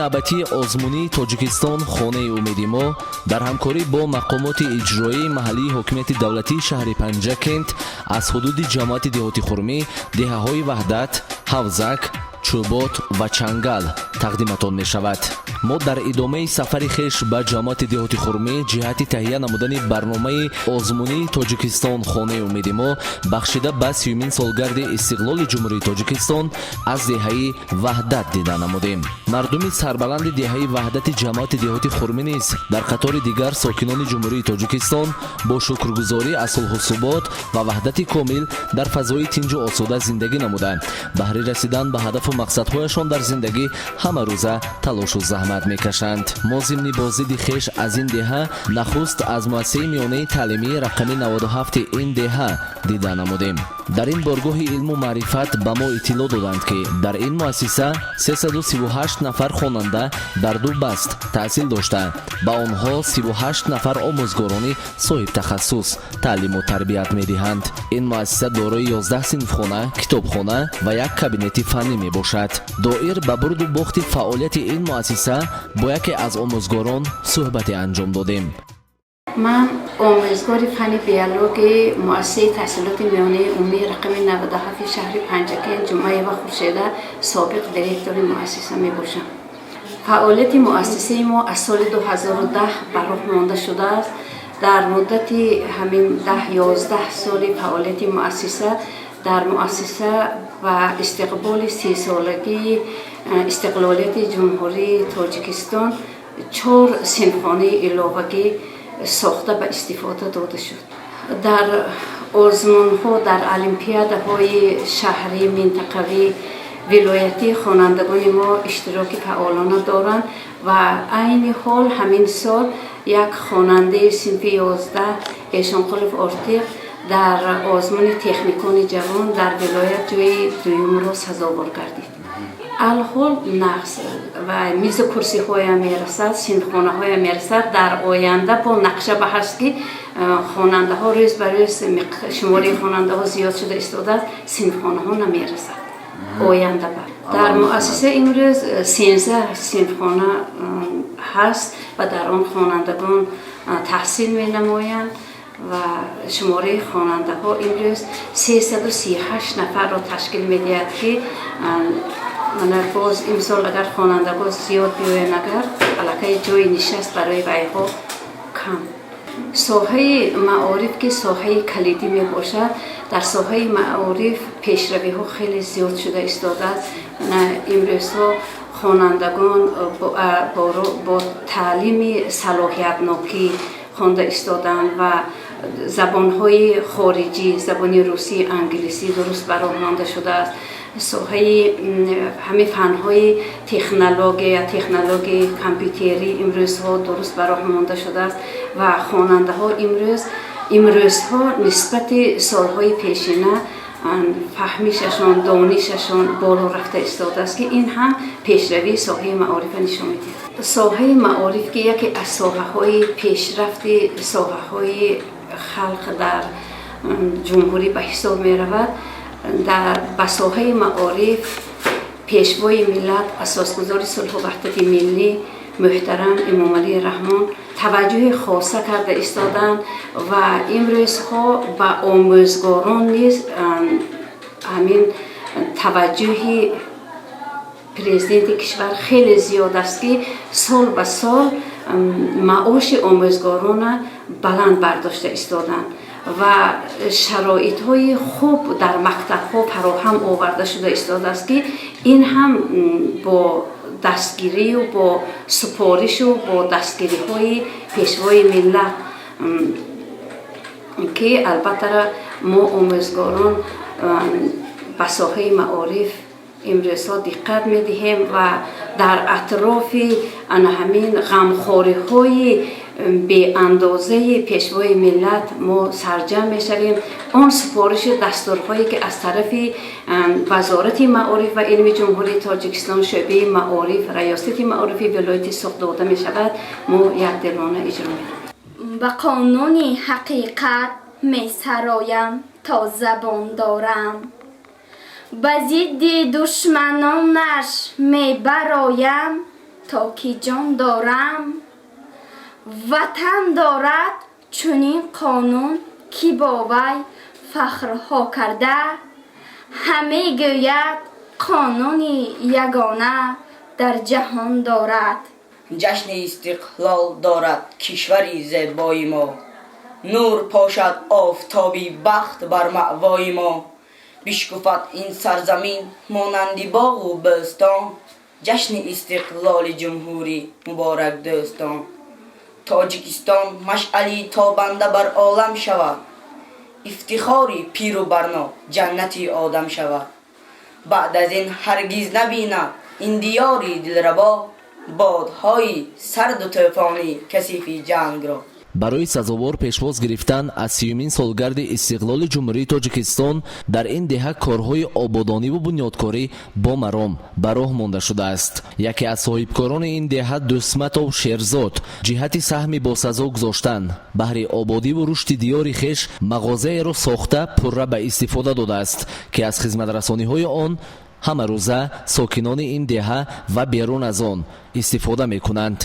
Навбатии озмунии «Тоҷикистон — хонаи умеди мо» дар ҳамкорӣ бо мақомоти иҷроии маҳаллии ҳокимияти давлатии шаҳри Панҷакент аз ҳудуди ҷамоати деҳоти Хурмӣ, деҳаҳои Ваҳдат, Ҳавзак, Чӯбот ва Чангал тақдиматон мешавад. Мо дар идомаи сафари хеш ба ҷамоати деҳоти Хурмӣ ҷиҳати таҳия намудани барномаи озмунии «Тоҷикистон — хонаи умеди мо», бахшида ба 30-юмин солгарди истиқлоли Ҷумҳурии Тоҷикистон, аз деҳаи Ваҳдат дида намудем. Мардуми сарбаланди деҳаи Ваҳдати ҷамоати деҳоти Хурмӣ низ дар қатори дигар сокинони Ҷумҳурии Тоҷикистон бо шукргузорӣ аз сулҳу субот ва ваҳдати комил дар фазои тинҷу осуда зиндагӣ намуда, баҳри расидан ба ҳадафу мақсадҳояшон дар зиндагӣ ҳамарӯза талошу заҳмат мекашанд. Мо зимни боздиди хеш аз ин деҳа нахуст аз муассисаи миёнаи таълимии рақами 97 ин деҳа дида намудем. Дар ин боргоҳи илму маърифат ба мо иттилоъ доданд, ки дар ин муассиса 338 нафар хонанда дар ду баст таҳсил дошта, ба онҳо 38 нафар омӯзгорони соҳибтахассус таълиму тарбият медиҳанд. Ин муассиса дорои 11 синфхона, китобхона ва як кабинети фаннӣ мебошад. Доир ба бурду бохти фаъолияти ин муассиса бо яке аз омӯзгорон суҳбате анҷом додем. Ман омӯзгори фанни биологияи муассисаи таҳсилоти миёнаи умумии рақами 97 шаҳри Панҷакент Ҷумъаева Хуршеда, собиқ директори муассиса мебошам. Фаъолияти муассисаи мо аз соли 2010 ба роҳ монда шудааст. Дар муддати ҳамин 10-11 соли фаъолияти муассиса дар муассиса ба истиқболи 30-солагии истиқлолияти Ҷумҳурии Тоҷикистон чор синфхонаи иловагӣ сохта ба истифода дода шуд. Дар озмунҳо, дар олимпиадаҳои шаҳрӣ, минтақавӣ, вилоятӣ хонандагони мо иштироки фаъолона доранд ва айни ҳол ҳамин сол як хонандаи синфи 11, Эшонқулов Ортиқ, дар озмуни техникони ҷавон дар вилоят ҷои дуюмро сазовор гардид. Алҳол нақс ва мизу курсиҳоям мерасад, синфхонаҳоям мерасад. Дар оянда бо нақша ба ҳаст, ки хонандаҳо рӯз ба рӯз шумораи хонандаҳо зиёд шуда истодааст, синфхонаҳо намерасад. Оянда ба дар муассиса имрӯз 13 синфхона ҳаст ва дар он хонандагон таҳсил менамоянд ва шумораи хонандаҳо имрӯз 338 нафарро ташкил медиҳад, ки мана боз имсол агар хонандагон зиёд биёянд, агар аллакай ҷои нишаст барои вайҳо кам. Соҳаи маориф, ки соҳаи калидӣ мебошад, дар соҳаи маориф пешравиҳо хеле зиёд шуда истодааст. Имрӯзҳо хонандагон бо таълими салоҳиятнокӣ хонда истодаанд ва забонҳои хориҷӣ, забони русӣ, англисӣ дуруст ба роҳ монда шудааст. Соҳаи ҳамин фанҳои технология, технологияи компютерӣ имрӯзҳо дуруст ба роҳ монда шудааст ва хонандаҳо имрӯзҳо нисбати солҳои пешина фаҳмишашон, донишашон боло рафта истодааст, ки ин ҳам пешравии соҳаи маорифа нишон медиҳад. Соҳаи маориф, ки яке аз соҳаҳои пешрафти соҳаҳои халқ дар ҷумҳурӣ ба ҳисоб меравад, ба соҳаи маориф Пешвои миллат, Асосгузори сулҳу ваҳдати миллӣ муҳтарам Эмомалӣ Раҳмон таваҷҷӯҳи хоса карда истоданд ва имрӯзҳо ба омӯзгорон низ ҳамин таваҷҷӯҳи президенти кишвар хеле зиёд аст, ки сол ба сол маоши омӯзгорона баланд бардошта истоданд ва шароитҳои хуб дар мактабҳо фароҳам оварда шуда истодааст, ки ин ҳам бо дастгирию бо супоришу бо дастгириҳои Пешвои миллат, ки албатта мо омӯзгорон ба соҳаи маориф имрӯзҳо диққат медиҳем ва дар атрофи ана ҳамин ғамхориҳои беандозаи Пешвои миллат мо сарҷамъ мешавем. Он супоришу дастурҳое, ки аз тарафи Вазорати маориф ва илми Ҷумҳурии Тоҷикистон, шӯъбаи маориф, Раёсати маорифи вилояти Суғд дода мешавад, мо якдилона иҷро менамоем. Ба қонуни ҳақиқат месароям, то забон дорам, ба зидди душманонаш мебароям, то То ки ҷон дорам. Ватан дорад чунин қонун, ки бо вай фахрҳо карда, ҳаме гӯяд: қонуни ягона дар ҷаҳон дорад. Ҷашни истиқлол дорад кишвари зебои мо, нур пошад офтоби бахт бар маъвои мо, бишкуфад ин сарзамин монанди боғу бӯстон. Ҷашни истиқлоли ҷумҳурӣ муборак, дӯстон! Тоҷикистон машъали тобанда бар олам шавад, ифтихори пиру барно, ҷаннати одам шавад. Баъд аз ин ҳаргиз набинад ин диёри дилрабо бодҳои сарду тӯфони касифи ҷангро. Барои сазовор пешвоз гирифтан аз 30-юмин солгарди истиқлоли Ҷумҳурии Тоҷикистон дар ин деҳа корҳои ободониву бунёдкорӣ бо маром ба роҳ монда шудааст. Яке аз соҳибкорони ин деҳа, Дӯстматов Шерзод, ҷиҳати саҳми босазо гузоштан баҳри ободиву рушди диёри хеш мағозаеро сохта, пурра ба истифода додааст, ки аз хизматрасониҳои он ҳамарӯза сокинони ин деҳа ва берун аз он истифода мекунанд.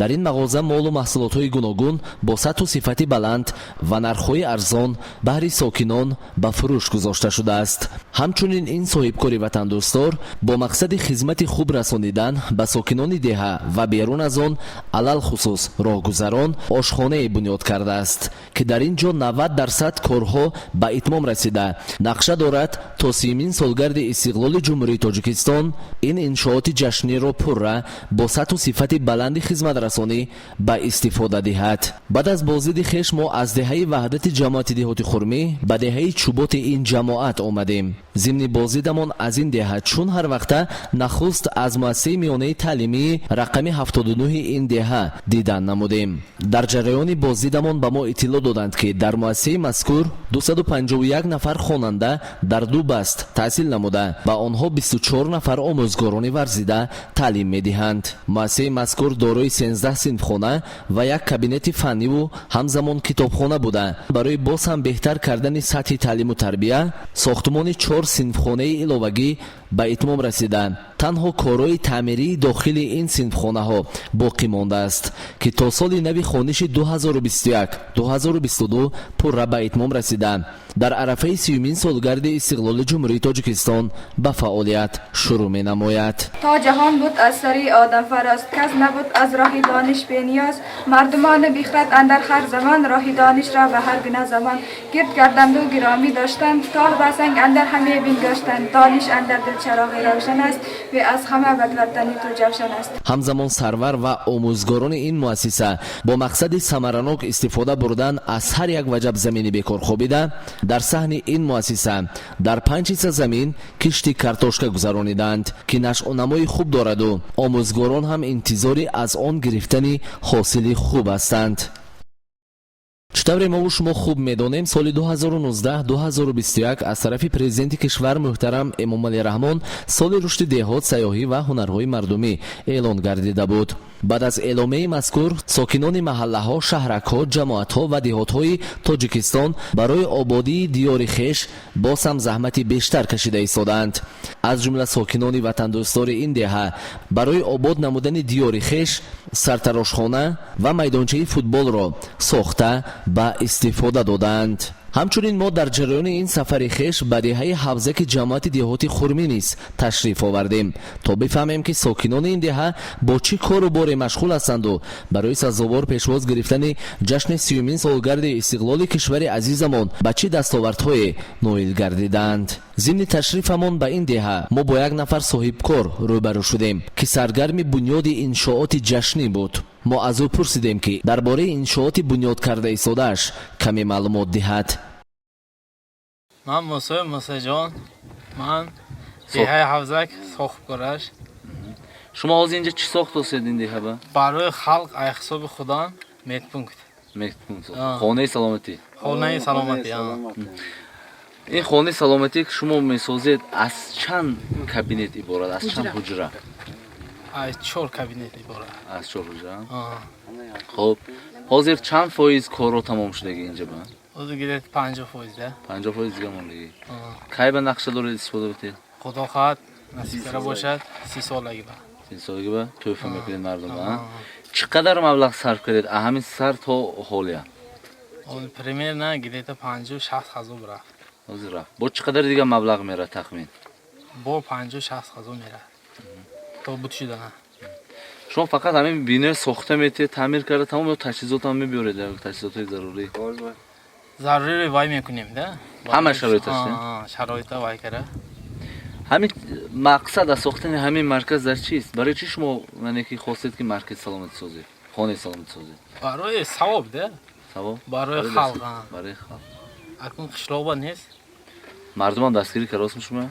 Дар ин мағоза молу маҳсулотҳои гуногун бо сатҳу сифати баланд ва нархҳои арзон баҳри сокинон ба фурӯш гузошта шудааст. Ҳамчунин ин соҳибкори ватандӯстдор бо мақсади хизмати хуб расонидан ба сокинони деҳа ва берун аз он, алалхусус роҳгузарон, ошхонае бунёд кардааст, ки дар ин ҷо 90% корҳо ба итмом расида, нақша дорад то 30-юмин солгарди истиқлоли Ҷумҳурии Тоҷикистон ин иншооти ҷашниро пурра бо сатҳу сифати баланди хизматрасонӣ ба истифода диҳад. Баъд аз боздиди хеш мо аз деҳаи Ваҳдати ҷамоати деҳоти Хурмӣ ба деҳаи Чуботи ин ҷамоат омадем. Зимни боздидамон аз ин деҳа, чун ҳар вақта, нахуст аз муассисаи миёнаи таълимии рақами 79 ин деҳа дидан намудем. Дар ҷараёни боздидамон ба мо иттилоъ доданд, ки дар муассисаи мазкур 251 нафар хонанда дар ду баст таҳсил намуда, ба онҳо 24 нафар омӯзгорони варзида таълим медиҳанд. Муассисаи мазкур дорои 13 синфхона ва як кабинети фанниву ҳамзамон китобхона буда, барои боз ҳам беҳтар кардани сатҳи таълиму тарбия сохтумони чор синфхонаи иловагӣ ба итмом расида, танҳо корҳои таъмирии дохили ин синфхонаҳо боқӣ мондааст, ки то соли нави хониши 2021-2022 пурра ба итмом расида, дар арафаи 30-юмин солгарди истиқлоли Ҷумҳурии Тоҷикистон ба фаъолият шурӯъ менамояд. То ҷаҳон буд аз сари одам фароз, кас набуд аз роҳи дониш бениёз. Мардумони бихрад андар ҳар замон роҳи донишро ба ҳар гуна замон гирд карданду гиромӣ доштанд, то ба санг андар ҳаме бингоштанд. Дониш андар дил чароғи равшан аст, ве аз ҳама бадвартани ту ҷавшан аст. Ҳамзамон сарвар ва омӯзгорони ин муассиса бо мақсади самаранок истифода бурдан аз ҳар як ваҷаб замини бекор хобида дар саҳни ин муассиса дар панҷ ҳисса замин кишти картошка гузаронидаанд, ки нашъунамои хуб дораду омӯзгорон ҳам интизори аз он гирифтани ҳосили хуб ҳастанд. Чӣ тавре мову шумо хуб медонем, соли 2019-2021 аз тарафи президенти кишвар муҳтарам Эмомалӣ Раҳмон соли рушди деҳот, сайёҳӣ ва ҳунарҳои мардумӣ эълон гардида буд. Баъд аз эъломияи мазкур сокинони маҳаллаҳо, шаҳракҳо, ҷамоатҳо ва деҳотҳои Тоҷикистон барои ободии диёри хеш боз ҳам заҳмати бештар кашида истодаанд. Аз ҷумла сокинони ватандӯстдори ин деҳа барои обод намудани диёри хеш сартарошхона ва майдончаи футболро сохта, ба истифода додаанд. Ҳамчунин мо дар ҷараёни ин сафари хеш ба деҳаи Ҳавзаки ҷамоати деҳоти Хурмӣ низ ташриф овардем, то бифаҳмем, ки сокинони ин деҳа бо чӣ кору боре машғул ҳастанду барои сазовор пешвоз гирифтани ҷашни 30-юмин солгарди истиқлоли кишвари азизамон ба чӣ дастовардҳое ноил гардидаанд. Зимни ташрифамон ба ин деҳа мо бо як нафар соҳибкор рӯбарӯ шудем, ки саргарми бунёди иншооти ҷашнӣ буд. Мо аз ӯ пурсидем, ки дар бораи иншооти бунёд карда истодааш каме маълумот диҳад. Ман Мусоев Мусоҷон, ман деҳаи Ҳавзак соҳибкораш. Шумо ҳозир инҷа чӣ сохтосед ин деҳаба? Барои халқ ай ҳисоби худам медпункт. Медпункт, хонаи саломатӣ. Хонаи саломатӣ. Ин хонаи саломатӣ, ки шумо месозед, аз чанд кабинет иборат, аз чанд ҳуҷра? Аз чор кабинет иборат. Аз чор ҳуҷра. Хуб, ҳозир чанд фоиз корро тамом шудаги инҷа ба? Ҳозир где-то 50% да. 50% дига мондагӣ. Кай ба нақша доред истифода битед? Худо хоҳад, насиб кара бошад, 30 солаги ба. Солагӣ ба тӯҳфа мекунед мардум, чӣ қадар маблағ сарф кардед ҳамин сар то ҳолия? Примерно где-то 50-60 ҳазор рафт. Ҳозир рафт. Бо чӣ қадар дига маблағ мерад тахмин? Бо 50-60 ҳазор мерад то буд шудана. Шумо фақат ҳамин бинои сохта метиҳед, таъмир карда тамом, ё таҷҳизотам мебиёред, таҷҳизотҳои зарурӣ? Зарурӣ вай мекунем да. Ҳама шароиташ? Шароита вай кара. Ҳамин мақсад аз сохтани ҳамин марказ дар чист? Барои чӣ шумо яъне ки хостед, ки маркази саломатӣ созед, хонаи саломатӣ созед? Барои савоб да. Савоб. Барои халқ. Барои халқ. Акун қишлоқба нест. Мардумам дастгирӣ кардаст шумо?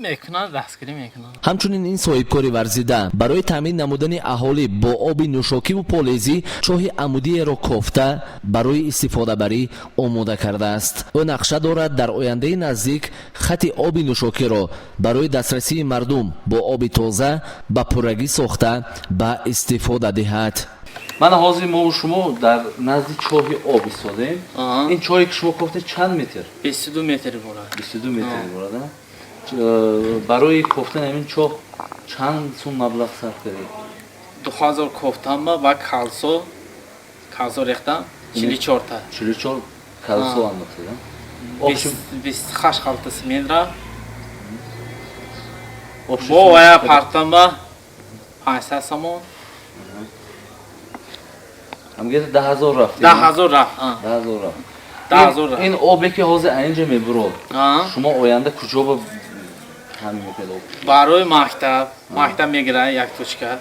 Мекунанд, дастгирӣ мекунанд. Ҳамчунин ин соҳибкори варзида барои таъмин намудани аҳолӣ бо оби нӯшокиву полезӣ чоҳи амудиеро кофта, барои истифодабарӣ омода кардааст. Ӯ нақша дорад дар ояндаи наздик хати оби нӯшокиро барои дастрасии мардум бо оби тоза ба пуррагӣ сохта, ба истифода диҳад. Мана ҳозир мо шумо дар назди чоҳи об истодем. Ин чоҳе ки шумо кофтед, чанд метр? 22 метр иборат. 22 метр иборат. Барои кофтани ҳамин чоҳ чанд сум маблағ сарф кардед? 2000 кофтанба ва калсо рехтам 44-та. 44 калсо андохтед? 28 халта симентра бо вая партанба 500 сомон. Ҳам где-то 10 000 рафт? 10 000 рафт. 10 000 рафт. 10 000 рафт. Ин обе ки ҳозир инҷа мебурод, шумо оянда куҷо ба таъмин мекунед об? Барои мактаб мегирад як точка,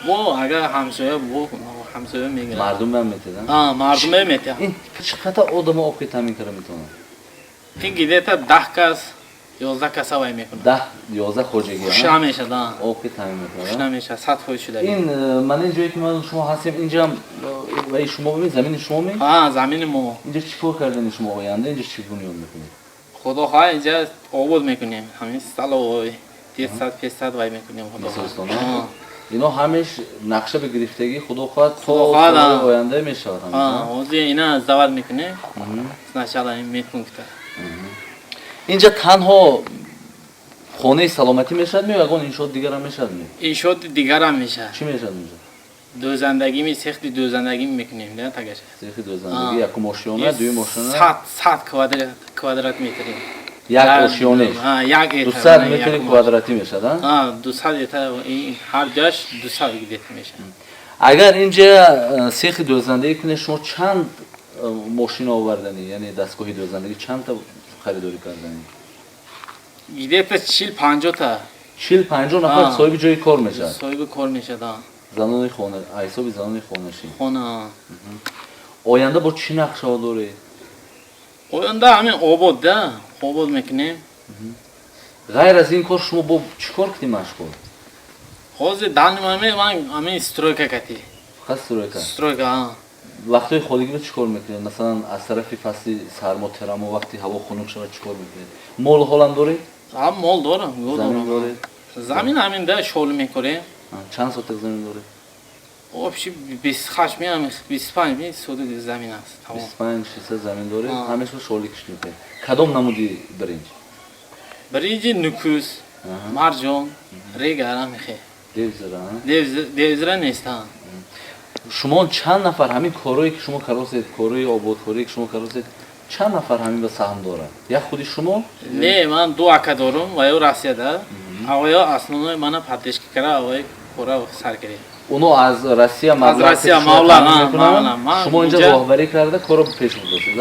бо агар ҳамсоя, бо ҳамсоя мегирад. Мардум ҳам метиҳад? Мардум метиҳад. Ин чӣ қадар одамо об ки таъмин карда метавонад? Ин где-то 10 кас, 11 каса вай мекунад. 10-11 хоҷагӣ? Хуш намешад. Об ки таъмин мекунад. Хуш намешад, 100% шуда. Ин ман ин ҷое ки ман шумо ҳастем, инҷам ваи шумо ми, замини шумо ми? Замини мо. Инҷа чӣ кор кардани шумо, оянда инҷа чӣ бунёд мекунед? Худо хоҳад, инҷа обод мекунем, ҳамин столовой, детсад, песад вай мекунем, худо. Ино ҳамеш нақша ба гирифтагӣ, худо хоҳад, то солҳои оянда мешавад. Ҳозир ина сдавать мекунем сначала ин медпункта. Инҷа танҳо хонаи саломатӣ мешавад ме, ягон иншоот дигарам мешавад ме? Иншооти дигарам мешавад. Чӣ мешавад инҷа? Дӯзандагими, сехти дӯзандагӣ мекунем да тагаша. Сехи дӯзандагӣ, якум ошёна, дуюм ошёна. 100 квадрат метри. Як ошёнеш? Як. 200 метри квадратӣ мешавад? 200 это, ҳар ҷояш 200 где-то мешавад. Агар инҷа сехи дӯзандагӣ кунед, шумо чанд мошина оварданӣ, яъне дастгоҳи дӯзандагӣ чандта харидорӣ карданӣ? Где-то 40-50-та. 40-50 нафар соҳиби ҷои кор мешавад? Соҳиби кор мешавад. Занони хона, ҳисоби занони хонашин? Хона. Оянда бо чӣ нақшаҳо доред? Оянда ҳамин обод да, обод мекунем. Ғайр аз ин кор шумо бо чӣ кор кунед машғул? Ҳозир данный момент ман ҳамин стройка кати. Фақат стройка? Стройка. Вақтҳои холигиро чӣ кор мекунед? Масалан, аз тарафи фасли сармо, тирамо, вақти ҳаво хунук шавад, чӣ кор мекунед? Молу ҳолам доред? Мол дорам. Замин доред? Замин ҳамин да шоли мекорем. Чанд сотак замин доред? Вообще 28 ми, 25 ми сотик замин аст. 25 ҳисса замин доред, ҳамешро шоли кишт мекунед. Кадом намуди биринҷ? Биринҷи Нукус, Марҷон, Регара мехе. Девзира? Девзира нест. Шумо чанд нафар ҳамин корое ки шумо каросед, корои ободкорие ки шумо каросед, чанд нафар ҳамин ба саҳм дорад? Як худи шумо? Не, ман ду ака дорум ва ё Россияда, авоё основной мана поддержка кара, авои кора сар кардем. Оно аз Россия? Аз Россия маблағ. Шумо инҷа роҳбарӣ карда, корро пеш бурдастед.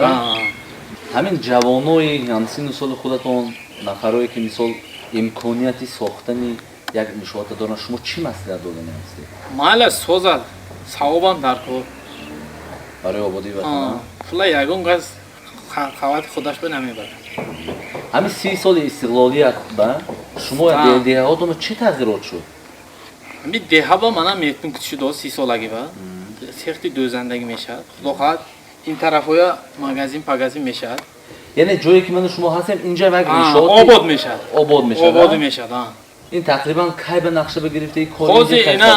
Ҳамин ҷавонои ҳамсину соли худатон, нафарое ки мисол имконияти сохтани як иншоота доранд, шумо чӣ маслиҳат додани ҳастед? Майла, созад, савобам дар кор. Барои ободии ватан. Пула ягон кас қавати худаш ба намебарад. Ҳамин 30 соли истиқлолият ба шумо деҳаотон чӣ тағйирот шуд? Ҳамин деҳа ба мана медпункт шудо, 30 солагӣ ба сехти дӯзандагӣ мешавад, худо хоҳад, ин тарафҳоя магазин пагазин мешавад. Яъне ҷое ки ману шумо ҳастем, инҷа як иншоот обод мешавад. Обод мешавад. Обод мешавад. Ин тақрибан кай ба нақша бигирифта кор? Ҳозир ина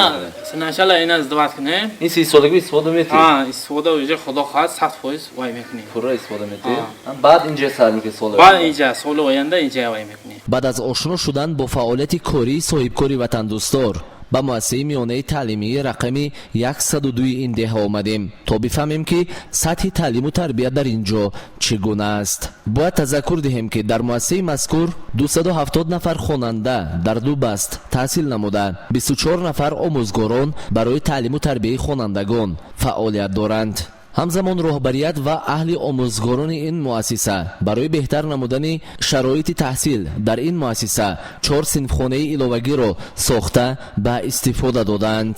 сначала ина сдавать кунем. Ин 30 солагӣ истифода метиҳед? Ҳа, истифода уже худо хоҳад 100% вай мекунем. Пурра истифода метиҳед, баъд инҷа сар мекунед соли баъд инҷа соли оянда инҷа вай мекунем. Баъд аз ошно шудан бо фаъолияти кории соҳибкори ватандӯстдор ба муассисаи миёнаи таълимии рақами 102 ин деҳа омадем, то бифаҳмем, ки сатҳи таълиму тарбия дар ин ҷо чӣ гуна аст. Бояд тазаккур диҳем, ки дар муассисаи мазкур 270 нафар хонанда дар ду баст таҳсил намуда, 24 нафар омӯзгорон барои таълиму тарбияи хонандагон фаъолият доранд. Ҳамзамон роҳбарият ва аҳли омӯзгорони ин муассиса барои беҳтар намудани шароити таҳсил дар ин муассиса чор синфхонаи иловагиро сохта ба истифода додаанд.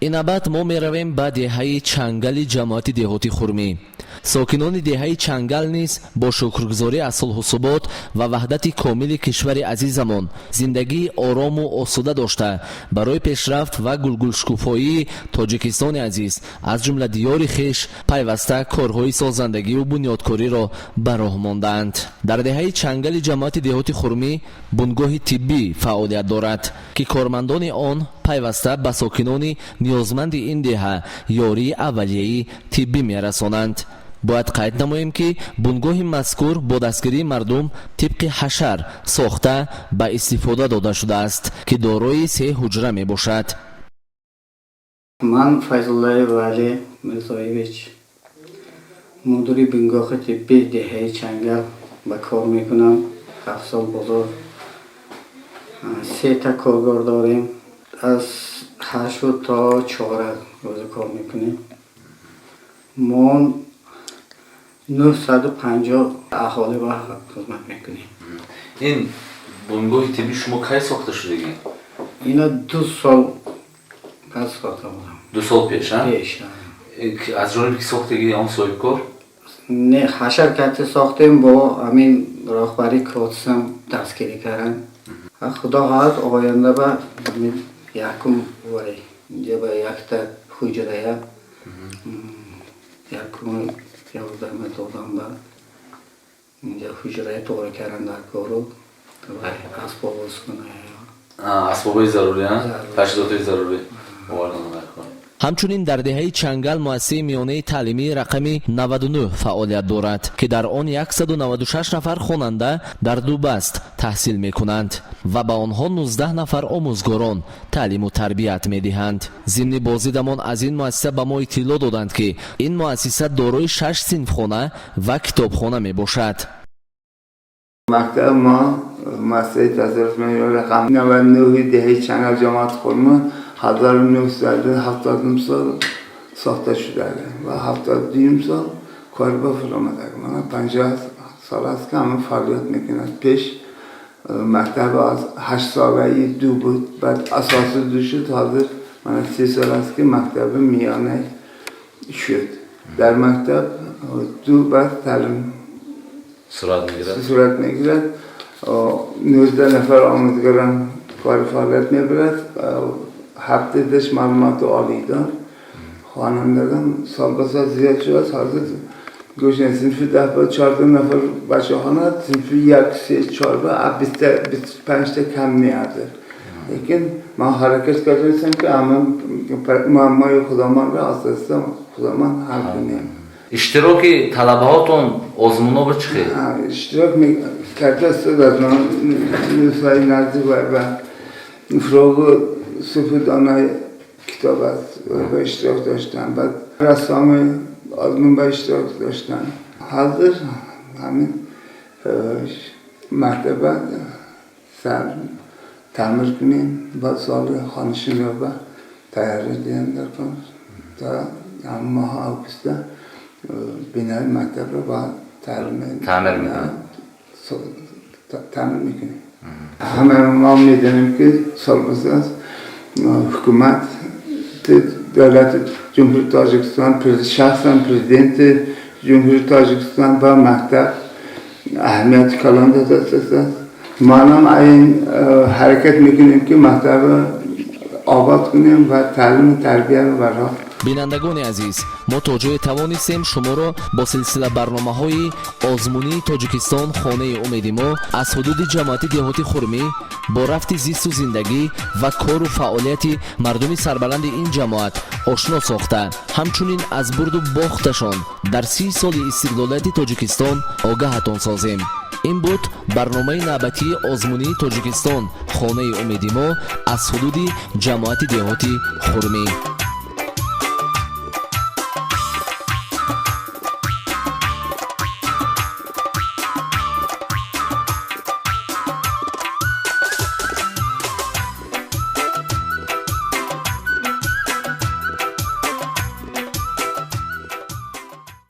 Инабад мо меравем ба деҳаи Чангали ҷамоати деҳоти Хурмӣ. Сокинони деҳаи Чангал низ бо шукргузорӣ аз сулҳу субот ва ваҳдати комили кишвари азизамон зиндагии орому осуда дошта, барои пешрафт ва гулгулшукуфоии Тоҷикистони азиз, аз ҷумла диёри хеш, пайваста корҳои созандагиву бунёдкориро ба роҳ мондаанд. Дар деҳаи Чангали ҷамоати деҳоти Хурмӣ бунгоҳи тиббӣ фаъолият дорад, ки кормандони он пайваста ба сокинони ниёзманди ин деҳа ёрии аввалияи тиббӣ мерасонанд. Бояд қайд намоем, ки бунгоҳи мазкур бо дастгирии мардум тибқи ҳашар сохта ба истифода дода шудааст, ки дорои се ҳуҷра мебошад. Ман Файзуллаев Валӣ Мирзоевич, мудири бунгоҳи тиббии деҳаи Чангал ба кор мекунам 7 сол бозор. Сета коргор дорем, аз 8 то 4 рӯза кор мекунем. Мо 950 аҳолӣ ба хизмат мекунем. Ин бунгоҳи тиббӣ шумо кай сохта шудагӣ? Ина 2 сол пас сохта будам. 2 сол пеш? Пеш. Аз ҷониби ки сохтагӣ, он соҳибкор? Не, ҳашар карда сохтем, бо ҳамин роҳбари котсам дастгирӣ карданд. Худо хоҳад, оянда ба ҳамин якум вай инҷа ба якта ҳуҷрая якум ёрдама додам, ба инҷа ҳуҷрая тоғри кардан дар кору вай асбобу Асбобҳои зарурӣ, таҷҳизотҳои зарурӣ овардан дар кор. Ҳамчунин дар деҳаи Чангал муассисаи миёнаи таълимии рақами 99 фаъолият дорад, ки дар он 196 нафар хонанда дар ду баст таҳсил мекунанд ва ба онҳо 19 нафар омӯзгорон таълиму тарбият медиҳанд. Зимни боздидамон аз ин муассиса ба мо иттилоъ доданд, ки ин муассиса дорои шаш синфхона ва китобхона мебошад. مکتب ما، مؤسسه تحصیلات میانه رقم 99 دهه چنگل جماعت خرمه، 1979 سال ساخته شده و 72 سال کار به آمده. من 50 سال است که همه فعالیت میکنند. پیش مکتب از 8 ساله دو بود، بعد اساس دو شد. حاضر من 30 سال است که مکتب میانه شد. در مکتب دو بعد تعلیم сурат мегирад. Сурат мегирад. 19 нафар омӯзгарон кори фаъолият мебарад, ҳафтадаш маълумоти олӣ дор. Хонандагон сол ба сол зиёд шудааст. Ҳозир гӯшен синфи 10 ба 14 нафар бача хонад, синфи як, се, чор ба 25та кам меарзад. Лекин ман ҳаракат кардастам, ки ҳама муаммои худомонро оста-оста худомон ҳал кунем. Иштироки талабаҳотон озмунҳо ба чӣ хел? Иштирок кардааст аз нусҳои наздик ва фурӯғи суфи донаи китоб аст, ба иштирок доштан, баъд рассоми озмун ба иштирок доштан. Ҳозир ҳамин мактаба сар таъмир кунем, ба соли хониши ба тайёрӣ диҳем дар кор, то моҳи августда бинои мактабро бояд таъмир мекунем. Таъмир мекунем. Ҳама мо медонем, ки сол ба ҳукумат давлати Ҷумҳурии Тоҷикистон, шахсан президенти Ҷумҳурии Тоҷикистон ба мактаб аҳамияти калон додааст. Манам ин ҳаракат мекунем, ки мактабро обод кунем ва таълиму тарбияро барҳо. Бинандагони азиз, мо то ҷое тавонистем шуморо бо силсила барномаҳои озмунии Тоҷикистон хонаи умеди мо аз ҳудуди ҷамоати деҳоти Хурмӣ бо рафти зисту зиндагӣ ва кору фаъолияти мардуми сарбаланди ин ҷамоат ошно сохта, ҳамчунин аз бурду бохташон дар 30 соли истиқлолияти Тоҷикистон огаҳатон созем. Ин буд барномаи навбатии озмунии Тоҷикистон хонаи умеди мо аз ҳудуди ҷамоати деҳоти Хурмӣ.